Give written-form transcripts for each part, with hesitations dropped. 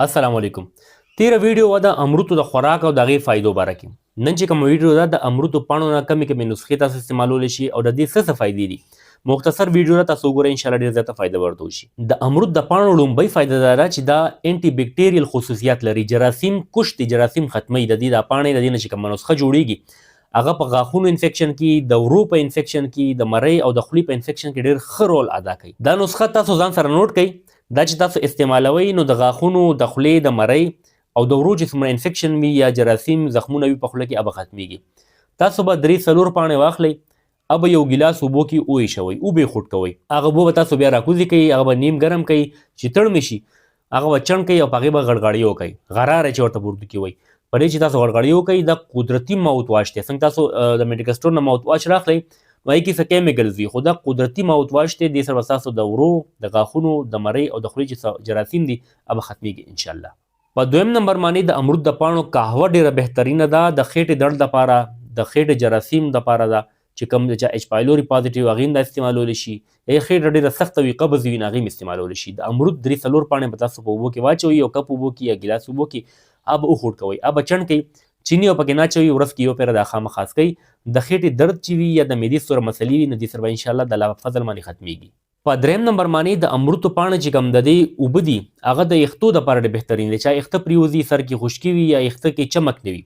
السلام علیکم. تیره ویډیو وه د امروتو د خوراک او د هغې فایدو باره کې. نن چې کومه ویډیو ده د امروتو پاڼو نه کمې کمې نسخې تاسو استعمالولی شي او د دې څه څه فایدې دي، مختصر ویډیو ده، تاسو وګورئ، ان شاء الله ډېره زیاته فایده به ورته وشي. د امروت د پاڼو لومبۍ فایده دا ده چې دا انټي بیکټیریل خصوصیات لري، جراثیم کش دي، جراثیم ختموي. د دې دا پاڼې، د دې نه چې کومه نسخه جوړیږي هغه په غاښونو انفیکشن کې، د ورو په انفیکشن کې، د مرۍ او د خولې په انفیکشن کې ډېر ښه رول ادا کوي. دا نسخه تاسو ځان سره نوټ کړئ، دا چې تاسو استعمالوئ نو د غاښونو، د خولې، د مرۍ او د ورو چې څومره انفیکشن وي یا جراثیم زخمونه وي په خوله کې، هغه ختمیږي. تاسو به درې څلور پاڼې واخلئ، هغه به یو ګیلاس اوبو کې وایشوئ، اوبه یې خوټ کوئ، هغه اوبه به تاسو بیا راکوزې کوئ، هغه به نیم ګرم کوئ، چې تړمې شي هغه به چڼ کوئ او په هغې به غړغړې وکړئ، غراره چې ورته په اردو کې وایي. په دې چې تاسو غړغړې وکړئ، دا قدرتي ماوت واش دی. څنګه تاسو د میډیکل سټور نه ماوت واش راخلئ نو هغې کې څه کیمیکلز وي، خو دا قدرتي ماوت واش دی. دې سره به ستاسو د ورو، د غاښونو، د مرۍ او د خولې چې څه جراثیم دي هغه به ختمیږي ان شاء الله. په دویم نمبر باندې د امرود د پاڼو قهوه ډیره بهترینه ده، د خېټې درد لپاره، د خېټې جراثیم لپاره ده، چې کوم د چا ایچ پایلوري پازیټیو هغې هم دا استعمالولی شي، یا خېټه ډېره سخته وي، قبض وي، نو هغې هم استعمالولی شي. د امرود درې څلور پاڼې به تاسو په اوبو کې واچوئ، یو کپ اوبو کې یا ګیلاس اوبو کې، هغه به وخوټ کوئ، هغه به چڼ کوئ، چیني او پکې نه اچوئ، ورځ کې یو پیره دا خامخا څکئ. د خېټې درد چې وي یا د معدې څومره مسلې وي نو دې سره به ان شاء الله د الله په فضل باندې ختمیږي. په دریم نمبر باندې د امروتو پاڼې چې کوم د دې اوبه دي هغه د یختو دپاره ډېر بهترین دی. چا یخته پرېوځي، سر کې خشکي وي یا یخته کې چمک نه وي،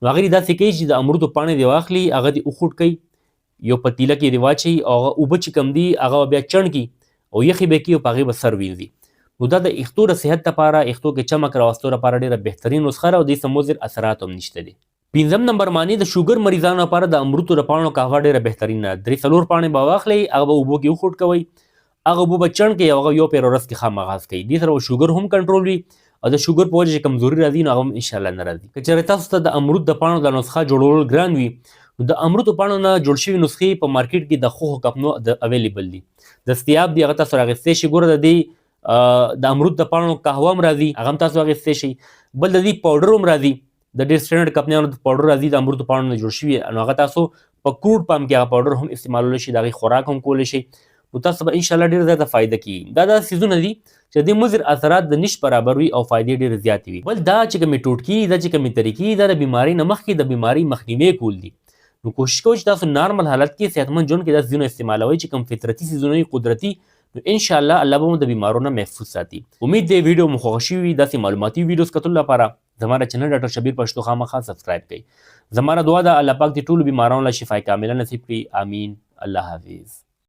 نو هغه دې داسې کوي چې د امروتو پاڼې دې واخلي، هغه دې وخوټ کوي، یو پتیله کې دې واچوي او هغه اوبه چې کوم دي هغه به بیا چڼ کړي او یخې به کړي او په هغې به سر وینځي. نو دا د یختو د صحت لپاره، یختو کې چمک راوستو لپاره ډېره بهترین نسخه ده او دې څه مضر اثرات هم نشته دی. پنځم نمبر معنی د شوګر مریضانو لپاره د امروتو د پاڼو قهوه ډیره بهترینه ده. درې څلور پاڼې به واخلئ، هغه به اوبو کې وخوټ کوئ، هغه اوبه به چڼ کړئ او هغه یو پیر ورځ کې خامخا څکئ. دې سره به شوګر هم کنټرول وي او د شوګر په وجه چې کمزوري راځي نو هغه هم ان شاء الله نه راځي. که چېرې تاسو ته د امروت د پاڼو د نسخه جوړول ګران وي نو د امروتو پاڼو نه جوړ شوي نسخې په مارکیټ کې د ښو ښو کمپنو د اویلیبل دي، دستیاب دي، هغه تاسو راغیستی شئ. ګوره د دې د امروت د پاڼو قهوه هم راځي، هغه هم تاسو اخیستی شئ. بل د دې پاوډر هم راځي، د ډېر سټنډرډ کمپنیانو د پاوډر راځي، د امروتو پاڼو نه جوړ شوي، نو هغه تاسو په کروډ پام کې هغه پاوډر هم استعمالولی شئ، د هغې خوراک هم کولی شئ، نو تاسو به ان شاء الله ډېر زیاته فایده کیږي. دا داسې څیزونه دي چې د دې مضر اثرات د نشت برابر وي او فایدې ډېرې زیاتې وي. بل دا چې کومې ټوټکې، دا چې کومې طریقې، دا د بیمارۍ نه مخکې د بیمارۍ مخنیوی کول دي. نو کوشش کوئ چې تاسو نارمل حالت کې صحتمند ژوند کې دا څیزونه استعمالوئ چې کوم فطرتي څیزونه وي، قدرتي، نو ان شاء الله الله به مو د بیمارو نه محفوظ ساتي. امید دی ویډیو مو خوښه شوي وي. داسې معلوماتي ویډیوز کتلو لپاره زما د چینل ډاکټر شبیر پښتو خامخا سبسکرایب کړئ. زما دعا ده الله پاک دې ټولو بیمارانو له شفای کامله نصیب کړي. آمین. الله حافظ.